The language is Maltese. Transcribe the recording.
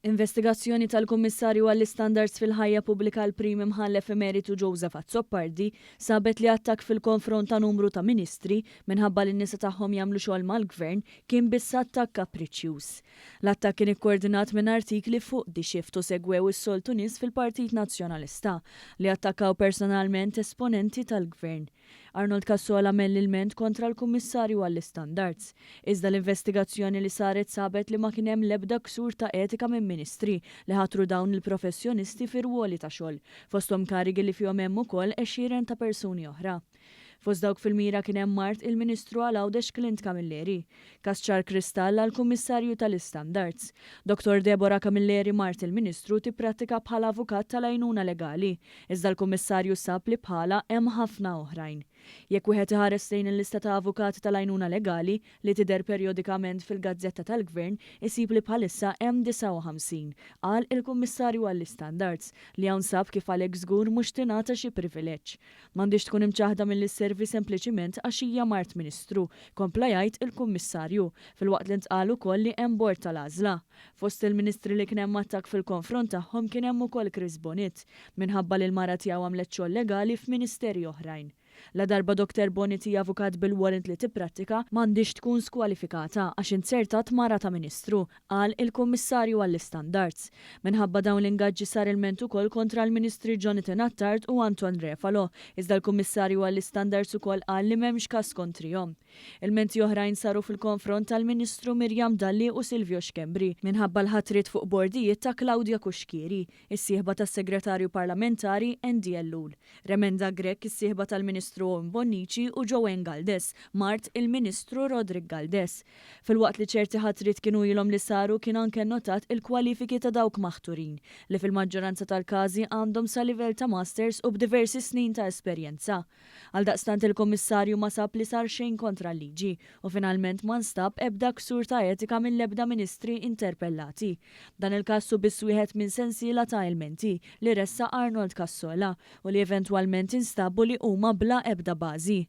Investigazzjoni tal-Kummissarju għall-Istandards fil-Ħajja Pubblika l-Prim Imħallef Emeritu Joseph Azzopardi sabet li attakk fil-konfront ta' numru ta' ministri minħabba li n-nisa tagħhom jagħmlu xogħol mal-Gvern kien biss attakk kapriċċjuż. L-attakk kien ikkoordinat minn artikli fuq The Shift u segwew is-soltu nies fil-Partit Nazzjonalista li attakkaw personalment esponenti tal-Gvern. Arnold Cassola għamel l-ilment kontra l-Kummissarju għall-Istandards. Iżda l-investigazzjoni li saret sabet li ma kien hemm l-ebda ksur ta' etika minn ministri li ħatru dawn il-professjonisti fi rwoli ta' xogħol, fosthom karigi li fihom hemm ukoll għexieren ta' persuni oħra. Fost dawk fil-mira kien hemm mart il-Ministru għal Għawdex Clint Camilleri. Każ ċar kristall għall-Kummissarju tal-Istandards. Dottor Deborah Camilleri mart il-Ministru tipprattika bħala avukat tal-għajnuna legali, iżda l-Kummissarju sab li bħalha hemm ħafna oħrajn. Jekk wieħed iħares lejn il-lista ta' avukati tal-għajnuna legali, li tidher perjodikament fil-gazzetta tal-Gvern, isib li bħalissa hemm 59, qal il-Kummissarju għall-Istandards, li hawn sab kif għalhekk żgur mhux tingħata xi privileġġ. M'għandhiex tkun imċaħħda milli sservi sempliċiment għax hija mart Ministru, kompla jgħid il-Kummissarju, filwaqt li ntqal ukoll li hemm bord tal-għażla. Fost il-Ministri li kien hemm attakk fil-konfront tagħhom kien hemm ukoll Chris Bonett, minħabba li l-mara tiegħu għamlet xogħol legali f'Ministeri oħrajn. Ladarba Doctor Bonett hija avukat bil-warrant li tipprattika, m'għandhiex tkun skwalifikata għax inzertat mara ta' Ministru, qal il-Kummissarju għall-Istandards. Minħabba dawn l-ingaġġi sar ilment ukoll kontra l-Ministri Jonathan Attard u Anton Refalo, iżda l-Kummissarju għall-Istandards ukoll qal li m'hemmx każ kontrihom. Ilmenti oħrajn saru fil-konfront tal-Ministru Miriam Dalli u Silvio Schembri minħabba l-ħatriet fuq bordijiet ta' Claudia Cuschieri, is-sieħba tas-Segretarju Parlamentari Andy Ellul, Remenda Grech, is-sieħba tal-Ministru Owen Bonnici u Joanne Galdes, mart il-Ministru Roderick Galdes. Filwaqt li ċerti ħatriet kienu ilhom li saru kien anke nnotat il-kwalifiki ta' dawk maħturin, li fil-maġġoranza tal-każi għandhom sa livell ta' Masters u b'diversi snin ta' esperjenza. Għaldaqstant il-Kummissarju ma sab li sar xejn kontra l-liġi u finalment ma nstab ebda ksur ta' etika mill-ebda Ministri interpellati. Dan il-każ hu biss wieħed minn sensiela ta' ilmenti li ressaq Arnold Cassola u li eventwalment instabu li huma bla ebda bażi.